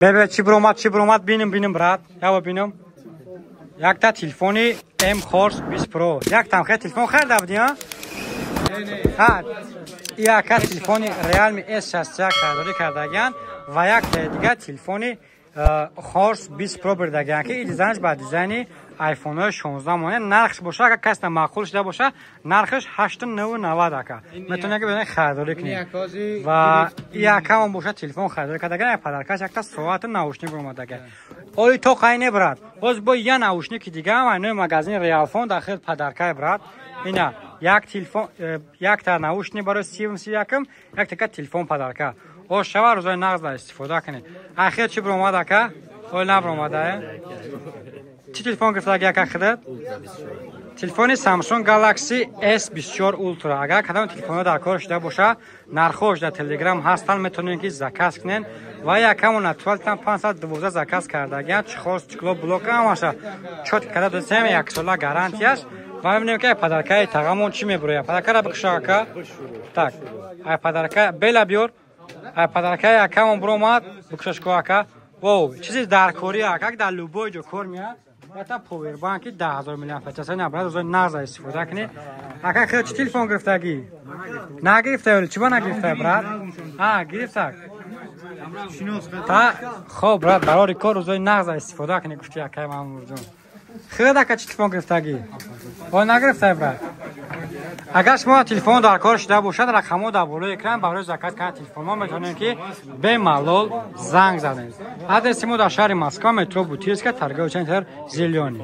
Бебе, чӣ биромад, чӣ биромад, бинем, бинем, брат. Ява бинем. Якта телефони М Хорс 20 Pro. Як тамхе телефон харида будӣ, а? Ҳа, яка телефони Realme S61 харидорӣ кардагиян ва як дига телефони Хорс 20 Pro бирдагиян, ки и дизайнш ба дизайни iPhone 16 монад. Нархш боша, агар касда маъқул шуда боша, нархш 8,90 ака. Метавонед ки бинед, харидорӣ кунед. Ва якамон боша телефон харидорӣ кардагиян, подаркаш якта соату наушник омадага. Оли то қай не, брат. Боз бо я наушники дига ҳам айнои магазини Realfon дар хел подаркай, брат. Ина як телефон, якта наушник барои сивм сиякм, як така телефон подарка. О шава, рӯзои нағз истифода кунед. Ахир чӣ биромад, ака? Оли набиромада? Чӣ телефон гирифтаги, ака, худат? Телефони Samsung Galaxy S24 Ultra. Агар кадом телефонҳо дар кор шуда боша, нархҳош дар Telegram ҳастанд, метавонед ки заказ кунед. Ва якамон натуралтан 512 заказ кардагиан, чехол, стекло, блок ҳамаша чётко карда додем, яксола гарантияш. Ва мебинем, ки подаркаи тағамон чӣ мебурояд. Подаркара бикуша, ака. Так, ай подарка бела биёр. Ай подаркаи акамон биромад, бикушашко, ака. Воу, чизи даркорӣ, ака, дар любой ҷо кор меяд. Ята повербанки 10 000 миллиампер часа, брат, рӯзои нағз истифода кунед. Ака, хел чӣ телефон гирифтагӣ? Нагирифта ё чӣ ба нагирифта, брат? А, гирифтак. Та, хоб, брат, барори кор, рӯзои нағз истифода кунед, гуфти акаи Мамурҷон. Хел, ака, чӣ телефон гирифтагӣ? О, нагирифтай, брат. Агар шумо телефон дар кор шуда бошад, рақамҳо дар болои экран, барои заказ кардани телефонҳо метавонем ки бемалол занг занед. Адреси мо дар шаҳри Москва, метро Бутирская, торговый центр «Зелёный».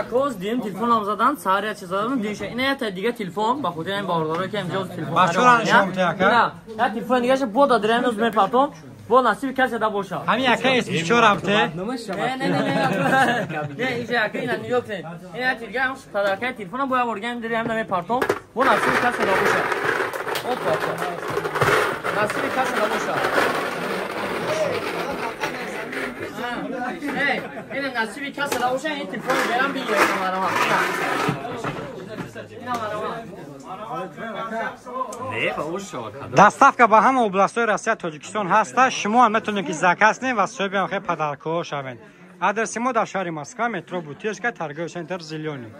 Акоз дим телефонам задан, сария чи задам, диша ина ята дига телефон ба хотири ин бардоро, ки имҷоз телефон. Бачора нишон мете, ака? Я телефон дигаша бо дадремоз мепартом, бо насиби касе да боша. Ҳамин ака S24 рафте? Не, не, не, не, инҷа ака, ина нигоҳ кунед. Ина ята дига ҳам подаркаи телефонам бо я ворган дирем, мепартом, бо насиби касе да боша. Опа, насиби касе да боша. Ина насиби касе да боша, ин телефон берам бигирем, марама. Ина марама. Доставка ба ҳама областҳои Россия, Тоҷикистон ҳаста. Шумо ҳам метавонед ки заказ кунед ва соҳиби ҳамхел подаркаҳо шавед. Адреси мо дар шаҳри Москва, метро Бутирская, торговый центр «Зелёный».